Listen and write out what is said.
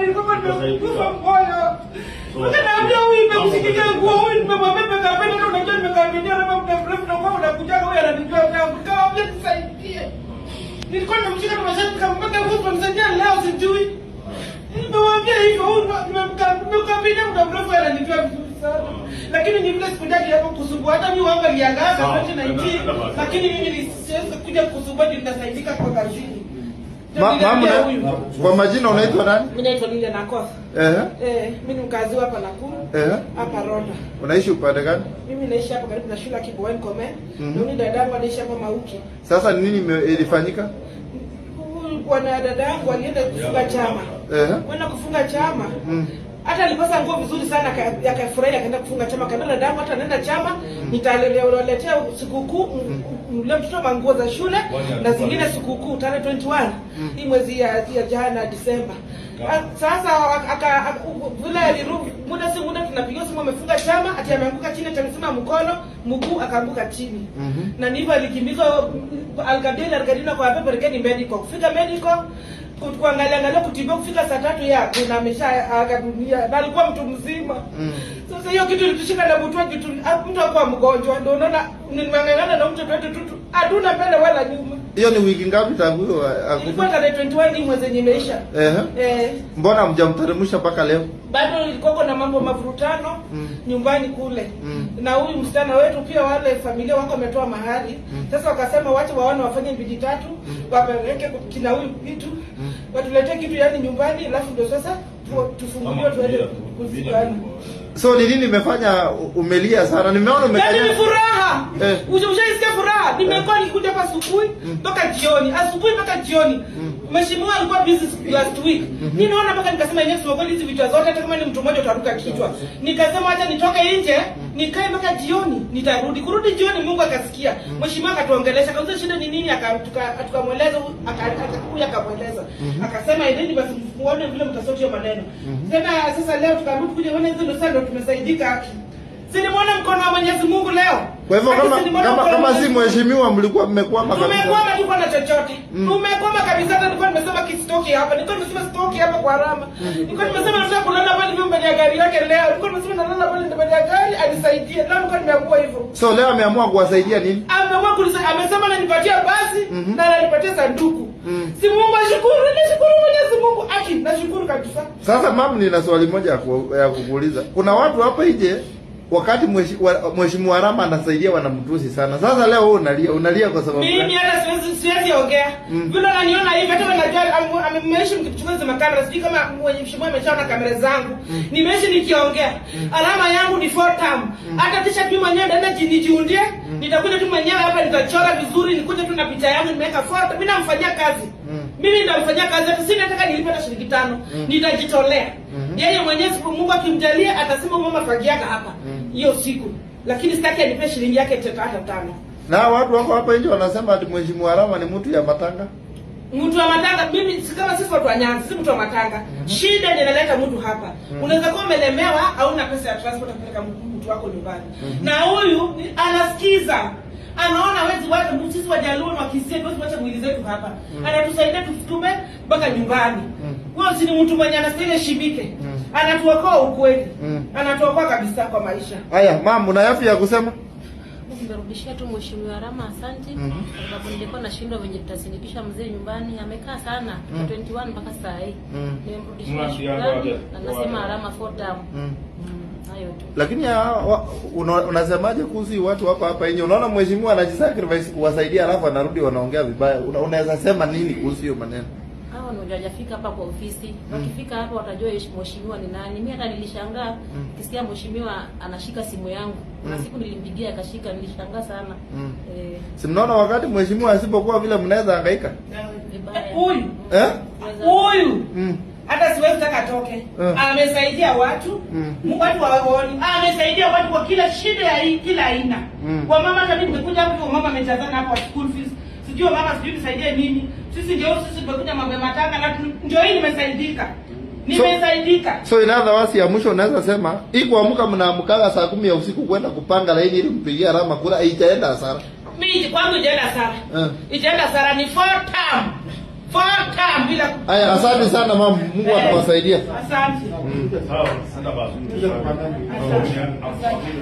Nilikuwa nimekufa moyo. Naambia huyu nimekushikilia nguo, huyu nimemwambia nimekampeni, hata unajua nimekampenia na muda mrefu na kwa unakuja huyu ananijua tangu. Nikamwambia nisaidie. Nilikuwa nimemshika kwa mashati, nikamwambia nguo tumemsaidia leo sijui. Nimemwambia hivyo, huyu nimekampenia muda mrefu, ananijua vizuri sana. Lakini ni vile sikutaki hapo kusumbua. Hata mimi wangu aliangaza 2019, lakini mimi siwezi kuja kusumbua, ndio nitasaidika kwa kazini. Mama, kwa majina unaitwa nani? Mimi naitwa Lilian Akoth. Eh, mimi ni mkazi hapa Nakuru. Hapa Ronda. Unaishi upande gani? Mimi naishi hapa karibu na shule ya Kiboen Kome. Mm-hmm. Dadangu anaishi hapa Mauki. Sasa nini ilifanyika? Huyu bwana dada yangu alienda kufunga chama. Kwenda kufunga chama. Hata alipasa nguo vizuri sana, akafurahi, akaenda kufunga chama. Kaambia dadangu hata anaenda chama, nitaletea sikukuu, mle mtoto manguo za shule na zingine sikukuu tarehe 21 hii mwezi ya jana Disemba. Sasa vile alirudi, muda si muda tunapigia simu amefunga chama, ati ameanguka chini, atamsema mkono, mguu akaanguka chini. Na ndivyo alikimbizwa Alkadiri Alkadiri kwa pepe rekeni medical. Kufika medical kuangalia angalia kutibiwa, kufika saa 3 ya kuna amesha aga dunia, na alikuwa mtu mzima. Sasa hiyo kitu ilitushika na mtu wetu, mtu akuwa mgonjwa, ndio unaona nimang'ang'ana na mtoto wetu tu, hatuna mbele wala nyuma. Hiyo ni wiki ngapi tangu hiyo akufa? Ilikuwa tarehe 21 hii mwezi yenye imeisha. Mbona hamjamteremsha mpaka leo? Bado ilikuwa na mambo mavurutano nyumbani kule. Na huyu msichana wetu pia wale familia wako wametoa mahari. Sasa wakasema wache waone wafanye mbili tatu, wapeleke kina huyu kitu, watuletee kitu yani nyumbani, alafu ndio sasa tufunguliwe tuende kuzikana. So ni nini imefanya umelia sana? Nimeona umekalia. Yaani ni furaha. Ushaisikia furaha? Nimekuwa nikikuja hapa asubuhi mpaka jioni. Asubuhi mpaka jioni. Mheshimiwa alikuwa busy last week. Ninaona mpaka nikasema yenyewe sio kweli hizi vitu zote, hata kama ni mtu mmoja utaruka kichwa. Nikasema acha nitoke nje, nikae mpaka jioni, nitarudi. Kurudi jioni Mungu akasikia. Mheshimiwa akatuongelesha, akauliza shida ni nini, tukamweleza, huyu akamweleza. Akasema endeni basi muone vile mtasort hiyo maneno. Tena sasa leo tukaambiwa tukuje kuona hizo ndio sasa ndio tumesaidika. Si nimeona mkono wa Mwenyezi Mungu leo. Kwa hivyo Hadi si nimeona mkono wa kama si Mwenyezi mheshimiwa mlikuwa mmekwama kabisa. Tumekwama tu kwa chochote. Tumekwama kabisa, hata nilikuwa nimesema kisitoki hapa. Nilikuwa nimesema sitoki hapa kwa Rama. Nilikuwa nimesema nataka kulala pale mbele ya gari yake leo. Nilikuwa nimesema nalala pale mbele ya gari anisaidie. Leo nilikuwa nimeamua hivyo. So leo ameamua kuwasaidia nini? Ameamua kunisaidia, amesema ananipatia basi na ananipatia sanduku. Si Mungu ashukuru, nashukuru Mwenyezi Mungu. Aki, nashukuru kabisa. Sasa mama, nina swali moja ya kukuuliza. Kuna watu hapa nje wakati mheshimiwa Rama anasaidia wanamtusi sana. Sasa leo wewe unalia kwa sababu Mimi gani? hata siwezi ongea. Vile unaniona hivi, hata najua ameishi mkichukua hizo makamera, sijui kama mwenye mheshimiwa ameshaona kamera zangu. Nimeishi nikiongea. Alama yangu ni 4 term. Hata t-shirt mimi mwenyewe ndio nijiundie. Nitakuja tu mwenyewe hapa nitachora vizuri, nikuje tu na picha yangu nimeweka 4 term. Mimi namfanyia kazi. Mimi nitamfanyia kazi, hata sina nataka nilipe hata shilingi 5. Nitajitolea. Yeye Mwenyezi Mungu akimjalia atasema mama fagiaka hapa hiyo siku. Lakini sitaki anipe shilingi yake hata 5. Na watu wako hapa nje wanasema ati mheshimiwa Rama ni mtu ya matanga. Mtu wa matanga mimi si kama sisi watu wa Nyanza, si mtu wa matanga. Shida ndio inaleta mtu hapa. Unaweza kuwa umelemewa au una pesa ya transport kupeleka mtu wako nyumbani. Na huyu anasikiza. Anaona wezi watu sisi Wajaluo na Wakisii tuwezi kuacha mwili zetu hapa. Anatusaidia tusukume mpaka nyumbani. Huyo si ni mtu mwenye anastahili heshimike. Anatuokoa ukweli. Anatuokoa kabisa kwa maisha. Haya, mama, una yapi ya kusema? Nimerudishia tu mheshimiwa Rama asante, sababu nilikuwa nashindwa venye tutasindikisha mzee nyumbani, amekaa sana 21 mpaka saa hii. Nimemrudishia shukrani na nasema Rama 4 term. Hayo tu. Lakini unasemaje kuhusu watu wako hapa nje? Unaona mheshimiwa anajisacrifice kuwasaidia alafu anarudi wanaongea vibaya. Unaweza sema nini kuhusu hiyo maneno? Hao ndio hawajafika hapa kwa ofisi. Wakifika hapa watajua mheshimiwa ni nani. Mimi hata nilishangaa kisikia mheshimiwa anashika simu yangu. Kuna siku nilimpigia akashika, nilishangaa sana. Si mnaona wakati mheshimiwa asipokuwa vile mnaweza hangaika? Vibaya. Huyu. Huyu. Hata siwezi taka atoke. Amesaidia watu. Watu waoni. Amesaidia watu kwa kila shida ya hii, kila aina. Kwa mama hata mimi nimekuja hapo kwa mama amejazana hapo school fees. Sijui mama sijui nisaidie nini. Sisi ndio sisi tumekuja mambo ya matanga na ndio hii nimesaidika. Nimesaidika. So in other words, ya mwisho unaweza sema hii kuamka mnaamkaga saa 10 ya usiku kwenda kupanga laini ili mpigie Rama kura itaenda hasara. Mimi kwangu ijaenda hasara. Ijaenda hasara ni 4 term. Four term bila Haya, asante sana mama, Mungu atawasaidia. Asante. Sawa, sasa basi. Asante.